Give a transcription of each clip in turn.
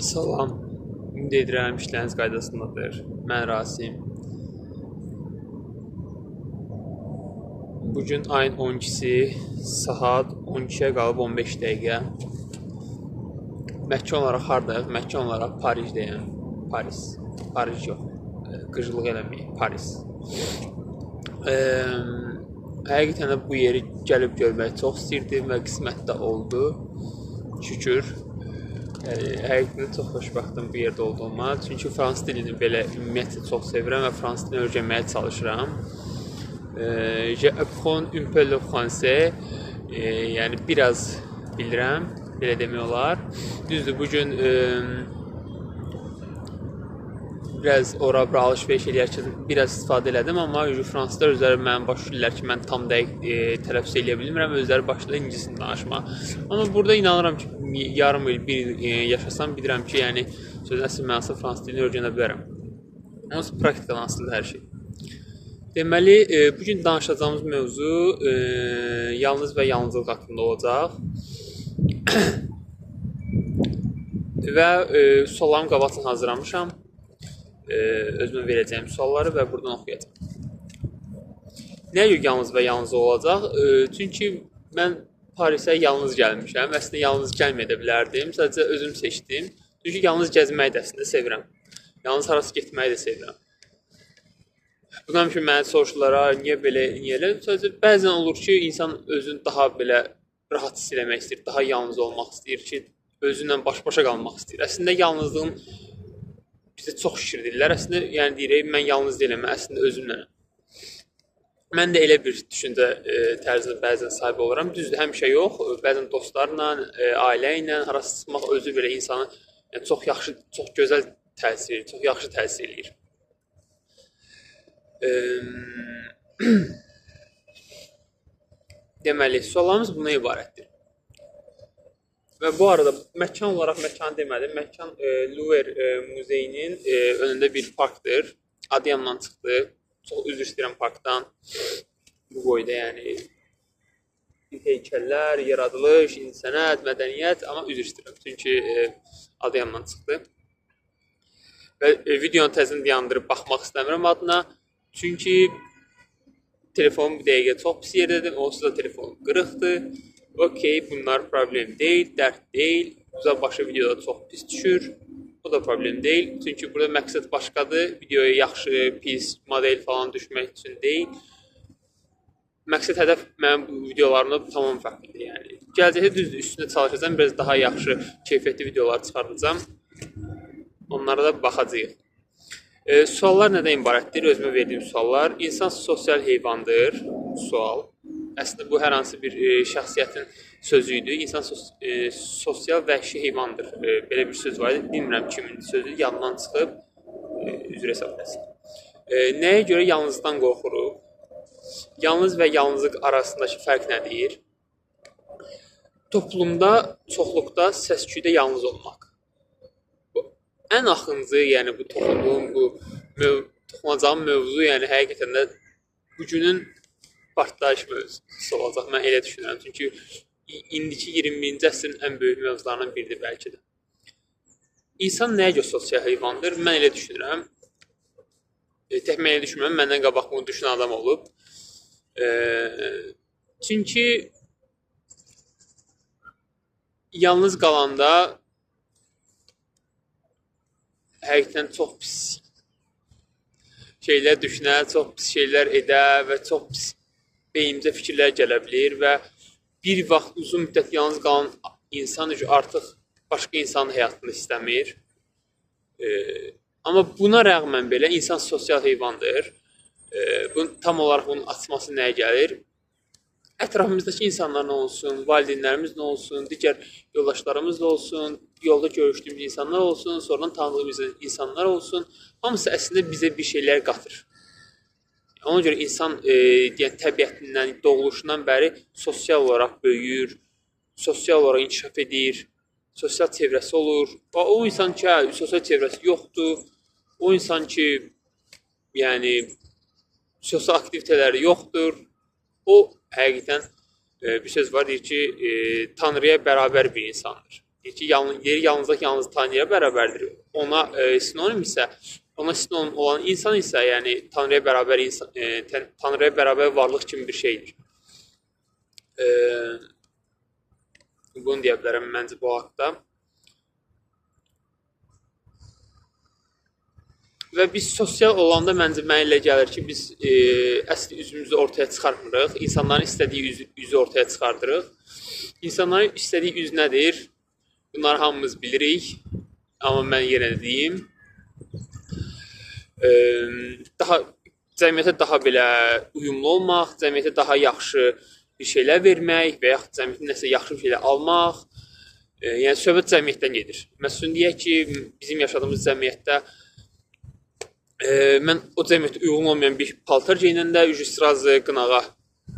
Salam, ümid edirəm işləriniz qaydasındadır. Mən Rasim. Bugün ayın 12-si, saat 12-yə qalıb 15 dəqiqə. Məkan olaraq hardayıq? Məkan olaraq Parijdəyəm. Paris. Parij yox. Qıclıq eləməyək. Paris. Həqiqətən də bu yeri gəlib görmək çox istəyirdim və qismət də oldu. Şükür. Həqiqətən çox xoşbəxtəm bu yerdə olduğuma. Çünki fransız dilini belə ümumiyyətlə çox sevirəm və fransız dilini öyrənməyə çalışıram. J'apprends un peu le français. Yəni biraz bilirəm, belə demək olar. Düzdür, bu gün biraz ora-bura alış-veriş eləyərkən biraz istifadə elədim, amma fransızlar özləri mənim başa düşürlər ki, mən tam dəqiq tələffüz eləyə bilmirəm, özləri başlayır ingiliscə danışmağa. Amma burada inanıram ki, yarım il, bir il yaşasam bilirəm ki, yəni sözün əsl mənası fransız dilini öyrənə bilərəm. Onsuz praktikadan asılıdır hər şey. Deməli, bugün danışacağımız mövzu yalnız və yalnızlıq haqqında olacaq. Və suallarımı qabaqdan hazırlamışam. Özümə verəcəyim sualları və buradan oxuyacağam. Nəyə görə yalnız və yalnız olacaq? Çünki mən Parisə yalnız gəlmişəm. Əslində yalnız gəlməyə də bilərdim. Sadəcə özüm seçdim. Çünki yalnız gəzməyi də əslində sevirəm. Yalnız harası getməyi də sevirəm. Bundan ki, mənə soruşdular, niyə belə, niyə elə? Sadəcə bəzən olur ki, insan özünü daha belə rahat hiss eləmək istəyir, daha yalnız olmaq istəyir ki, özünlə baş-başa qalmaq istəyir. Əslində yalnızlığın bizə çox şişirdirlər. Əslində, yəni deyirək, mən yalnız deyiləm, mən əslində özümlənəm. Mən də elə bir düşüncə tərzinə bəzən sahib oluram. Düzdür, həmişə yox. Bəzən dostlarla, ailə ilə harasa çıxmaq özü belə insanı yəni, çox yaxşı, çox gözəl təsir, çox yaxşı təsir eləyir. Deməli, suallarımız buna ibarətdir. Və bu arada məkan olaraq məkan demədim. Məkan Louvre muzeyinin önündə bir parkdır. Adı yandan çıxdı. Çox üzr istəyirəm parkdan. Bu boyda yəni heykəllər, yaradılış, incəsənət, mədəniyyət, amma üzr istəyirəm. Çünki adı yandan çıxdı. Və videonu təzədən dayandırıb baxmaq istəmirəm adına. Çünki telefonum bu dəqiqə çox pis yerdədir. Onsuz da telefonum qırıqdır. Okey, bunlar problem deyil, dərd deyil. Uzaq-başı videoda çox pis düşür. Bu da problem deyil. Çünki burada məqsəd başqadır. Videoya yaxşı, pis, model falan düşmək üçün deyil. Məqsəd, hədəf mənim bu videolarımda tamam fərqlidir. Yəni gələcəkdə düzdür, üstünə çalışacağam, biraz daha yaxşı, keyfiyyətli videolar çıxardacağam. Onlara da baxacağıq. Suallar nədən ibarətdir? Özümə verdiyim suallar. İnsan sosial heyvandır. Sual. Əslində bu hər hansı bir şəxsiyyətin sözü idi. İnsan sosial vəhşi heyvandır. Belə bir söz var idi. Bilmirəm kimin sözü. Yandan çıxıb üzr hesab eləsin. Nəyə görə yalnızdan qorxuruq? Yalnız və yalnızlıq arasındakı fərq nədir? Toplumda, çoxluqda, səs-küydə yalnız olmaq. Bu ən axıncı, yəni bu toxunduğum, bu toxunacağım mövzu, yəni həqiqətən də bugünün partlayış mövzusu olacaq. Mən elə düşünürəm. Çünki indiki 21-ci əsrin ən böyük mövzularından biridir bəlkə də. İnsan nəyə görə sosial heyvandır? Mən elə düşünürəm. Tək mən elə düşünmürəm. Məndən qabaq bunu düşünən adam olub. Çünki yalnız qalanda həqiqətən çox pis şeylər düşünə, çox pis şeylər edə və çox pis beynimizə fikirlər gələ bilir və bir vaxt uzun müddət yalnız qalan insan artıq başqa insanın həyatını istəmir. Amma buna rəğmən belə insan sosial heyvandır. Bunun, tam olaraq bunun açması nəyə gəlir? Ətrafımızdakı insanlar nə olsun, valideynlərimiz nə olsun, digər yoldaşlarımız da olsun, yolda görüşdüyümüz insanlar olsun, sonradan tanıdığımız insanlar olsun, hamısı əslində bizə bir şeylər qatır. Ona görə insan yəni, təbiətindən, doğuluşundan bəri sosial olaraq böyüyür, sosial olaraq inkişaf edir, sosial çevrəsi olur. O insan ki, sosial çevrəsi yoxdur, o insan ki, yəni sosial aktivitələri yoxdur, o həqiqətən bir söz var, deyir ki, Tanrıya bərabər bir insandır. Deyir ki, yeri yalnızlıq yalnız Tanrıya bərabərdir. Ona sinonim isə, ona sinonim olan insan isə, yəni Tanrıya bərabər insan, Tanrıya bərabər varlıq kimi bir şeydir. Bunu deyə bilərəm məncə bu haqda. Və biz sosial olanda məncə mənə elə gəlir ki, biz əsl üzümüzü ortaya çıxartmırıq. İnsanların istədiyi üzü ortaya çıxardırıq. İnsanların istədiyi üz nədir? Bunları hamımız bilirik. Amma mən yenə də deyim. Daha cəmiyyətə daha belə uyumlu olmaq, cəmiyyətə daha yaxşı bir şeylər vermək və yaxud cəmiyyətə nəsə yaxşı bir şeylər almaq. Yəni söhbət cəmiyyətdən gedir. Məsələn deyək ki, bizim yaşadığımız cəmiyyətdə mən o cəmiyyətə uyğun olmayan bir paltar geyinəndə srazı qınağa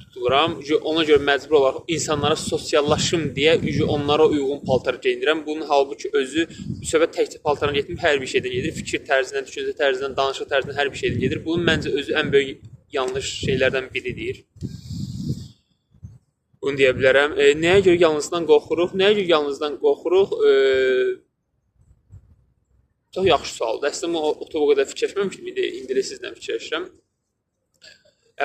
tutuluram. Ona görə məcbur olaraq insanlara sosiallaşım deyə onlara uyğun paltar geyinirəm. Bunun halbuki özü söhbət təkcə paltardan getmir, hər bir şeydən gedir. Fikir tərzindən, düşüncə tərzindən, danışıq tərzindən hər bir şeydən gedir. Bunun məncə özü ən böyük yanlış şeylərdən biridir. Bunu deyə bilərəm. Nəyə görə yalnızdan qorxuruq? Nəyə görə yalnızdan qorxuruq? Çox yaxşı sualdır. Əslində, mən o qədər fikirləşməmişdim. İndi də sizlə fikirləşirəm.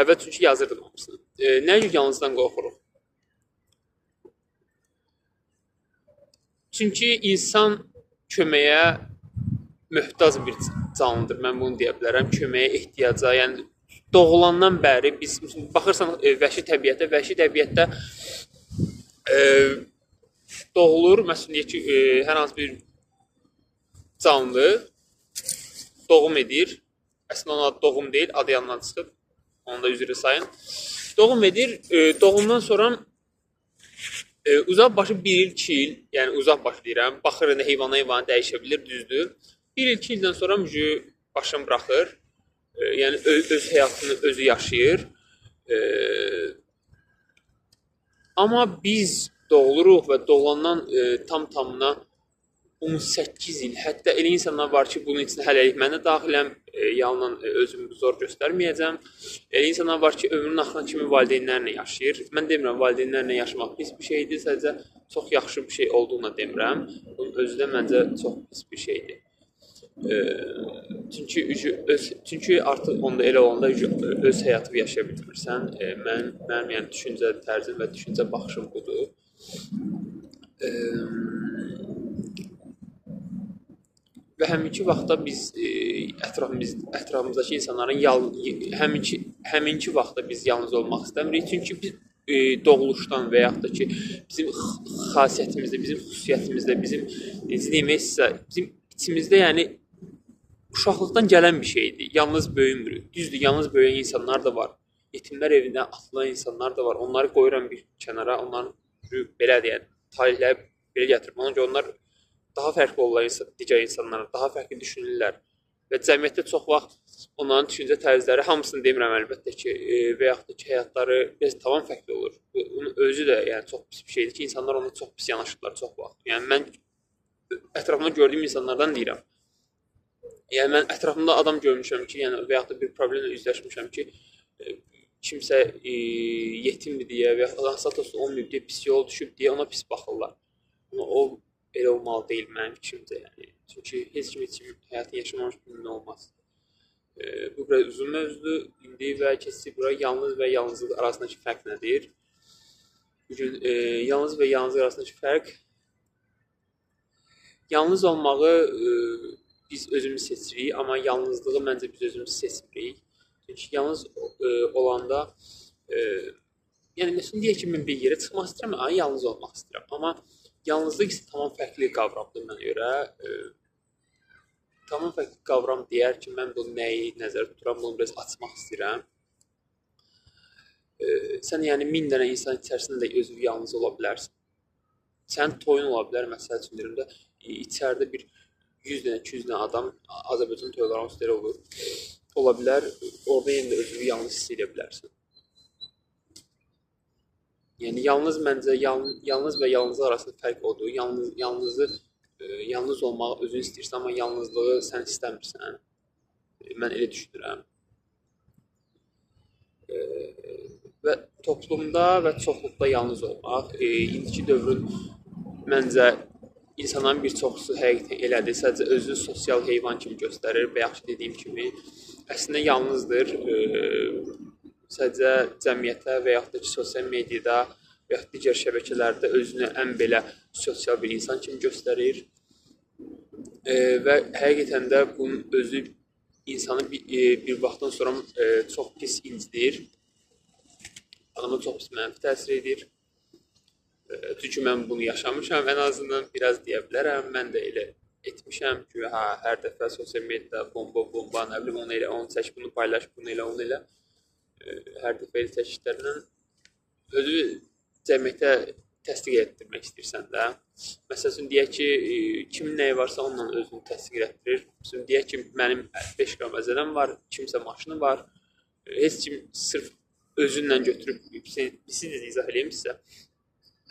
Əvvəl çünki yazırdım hamısını. Nəyə görə yalnızdan qorxuruq? Çünki insan köməyə möhtac bir canlıdır. Mən bunu deyə bilərəm. Köməyə ehtiyaca, yəni doğulandan bəri biz, baxırsan vəhşi təbiətə, vəhşi təbiətdə doğulur. Məsələn, deyək ki, hər hansı bir canlı doğum edir. Əslində ona doğum deyil, adı yanından çıxıb. Onu da üzrə sayın. Doğum edir. Doğumdan sonra uzaq başı 1 il, 2 il, yəni uzaq başı deyirəm, baxır indi heyvana heyvana dəyişə bilir, düzdür. 1 il, 2 ildən sonra başını buraxır. Yəni öz həyatını özü yaşayır. Amma biz doğuluruq və doğulandan tam-tamına 18 il, hətta elə insanlar var ki, bunun içində hələlik mən də daxiləm, yalandan özümü zor göstərməyəcəm. Elə insanlar var ki, ömrünün axırına kimi valideynlərlə yaşayır. Mən demirəm, valideynlərlə yaşamaq pis bir şeydir, sadəcə çox yaxşı bir şey olduğunu demirəm. Bunun özü də məncə çox pis bir şeydir. Çünki artıq onda elə olanda öz həyatını yaşaya bilmirsən. Mənim yəni düşüncə tərzim və düşüncə baxışım budur. Və həminki vaxtda biz ətrafımızdakı insanların həminki vaxtda biz yalnız olmaq istəmirik. Çünki biz doğuluşdan və yaxud da ki, bizim xasiyyətimizdə, bizim xüsusiyyətimizdə, bizim necə deməksə, bizim içimizdə yəni uşaqlıqdan gələn bir şeydir. Yalnız böyümürük. Düzdür, yalnız böyüyən insanlar da var. Yetimlər evindən atılan insanlar da var. Onları qoyuram bir kənara, onların belə deyək, talihləri belə gətirib. Ona görə onlar daha fərqli olurlar digər insanlara, daha fərqli düşünürlər. Və cəmiyyətdə çox vaxt onların düşüncə tərzləri, hamısını demirəm əlbəttə ki, və yaxud da ki, həyatları biraz tamam fərqli olur. Bunun özü də yəni, çox pis bir şeydir ki, insanlar ona çox pis yanaşırlar çox vaxt. Yəni, mən ətrafımda gördüyüm insanlardan deyirəm. Yəni, mən ətrafımda adam görmüşəm ki, yəni, və yaxud da bir problemlə üzləşmişəm ki, kimsə yetimdir deyə və yaxud da statusu olmayıb deyə, pis yol düşüb deyə ona pis baxırlar. Amma o elə olmalı deyil mənim fikrimcə, yəni. Çünki heç kim heç kim həyatını yaşamamış bilmək olmaz. Bu biraz uzun mövzudur. İndi və keçsək bura yalnız və yalnızlıq arasındakı fərq nədir? Bugün yalnız və yalnızlıq arasındakı fərq, yalnız olmağı biz özümüz seçirik, amma yalnızlığı məncə biz özümüz seçmirik. Çünki yalnız olanda, yəni məsələn deyək ki, mən bir yerə çıxmaq istəyirəm, amma yalnız olmaq istəyirəm. Amma yalnızlıq isə tamam fərqli qavramdır mənə görə. Tamam fərqli qavram deyər ki, mən bunu nəyi nəzərdə tuturam, bunu biraz açmaq istəyirəm. Sən yəni 1000 dənə insan içərisində də özünü yalnız ola bilərsən. Sənin toyun ola bilər, məsəl üçün deyirəm də, içəridə bir 100 dənə, 200 dənə adam, Azərbaycan toyları onsuz elə olur, ola bilər, orada yenə də özünü yalnız hiss edə bilərsən. Yəni, yalnız məncə, yalnız və yalnızlıq arasında fərq odur. Yalnız olmağı özün istəyirsən, amma yalnızlığı sən istəmirsən. Mən elə düşünürəm. Və toplumda və çoxluqda yalnız olmaq, indiki dövrün məncə İnsanların bir çoxusu həqiqətən elədir. Sadəcə özünü sosial heyvan kimi göstərir. Bayaq dediyim kimi, əslində yalnızdır. Sadəcə cəmiyyətə və yaxud da ki, sosial mediada və yaxud digər şəbəkələrdə özünü ən belə sosial bir insan kimi göstərir. Və həqiqətən də bunun özü insanı bir vaxtdan sonra çox pis incidir. Adama çox pis mənfi təsir edir. Çünki mən bunu yaşamışam, ən azından biraz deyə bilərəm. Mən də elə etmişəm ki, hə, hər dəfə sosial mediada bomba, nə bilim, onu elə, onu çək, bunu paylaş, bunu elə, onu elə. Hər dəfə elə çəkişlərlə özü cəmiyyətə təsdiq etdirmək istəyirsən də. Məsəl üçün, deyək ki, kimin nəyi varsa onunla özünü təsdiq etdirir. Məsələn, deyək ki, mənim 5 qram əzələm var, kimsə maşını var. Heç kim sırf özünlə götürüb, siz də izah eləyim sizə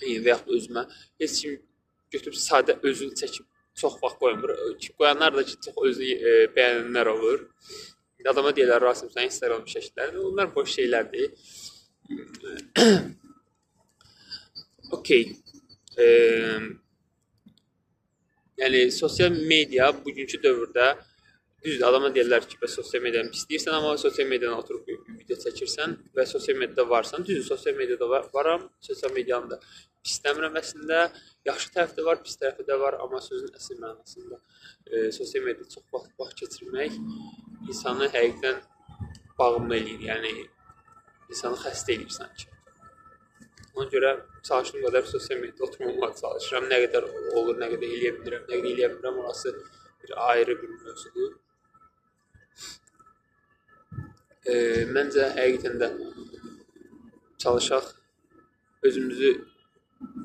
və yaxud özümə, heç kim götürüb sadə özünü çəkib çox vaxt qoymur. Qoyanlar da ki, çox özünü bəyənənlər olur. Adama deyirlər, Rasim, sən Instagram şəkillərini, onlar boş şeylərdir. Okey. Yəni, sosial media bugünkü dövrdə, düzdür, adama deyirlər ki, bəs sosial medianı pisləyirsən, amma sosial mediana oturub video çəkirsən və sosial mediada varsan, düzdür, sosial mediada varam, sosial medianı da pisləmirəm əslində. Yaxşı tərəfi də var, pis tərəfi də var, amma sözün əsl mənasında sosial mediada çox vaxt keçirmək insanı həqiqətən bağımlı eləyir, yəni insanı xəstə eləyir sanki. Ona görə çalışdığım qədər sosial mediada oturmamağa çalışıram. Nə qədər olur, nə qədər eləyə bilirəm, nə qədər eləyə bilmirəm, orası bir ayrı bir mövzudur. Məncə həqiqətən də çalışaq, özümüzü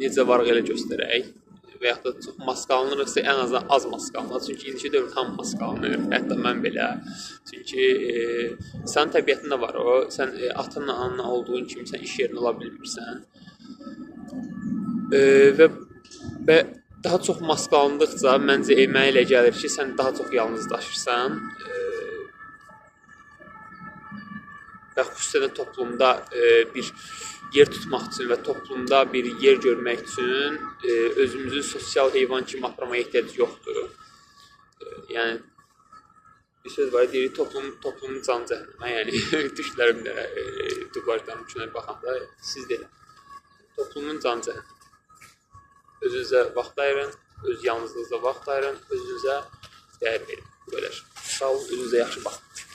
necə varıq elə göstərək və yaxud da çox maskalanırıqsa ən azından az maskalanır. Çünki indiki dövr tam maskalanır, hətta mən belə. Çünki insanın təbiətində var o, sən atanla ananla olduğun kimi sən iş yerində ola bilmirsən. Və daha çox maskalandıqca məncə mənə elə gəlir ki, sən daha çox yalnızlaşırsan. Və xüsusən də toplumda bir yer tutmaq üçün və toplumda bir yer görmək üçün özümüzü sosial heyvan kimi aparmaya ehtiyac yoxdur. Yəni, bir söz var, deyirik, toplumun can cəhənnəmə, yəni türklərim də dublajlarım üçün baxanda siz də elə. Toplumun can cəhənnəmə. Özünüzə vaxt ayırın, öz yalnızlığınıza vaxt ayırın, özünüzə dəyər verin. Bu qədər. Sağ olun, özünüzə yaxşı baxın.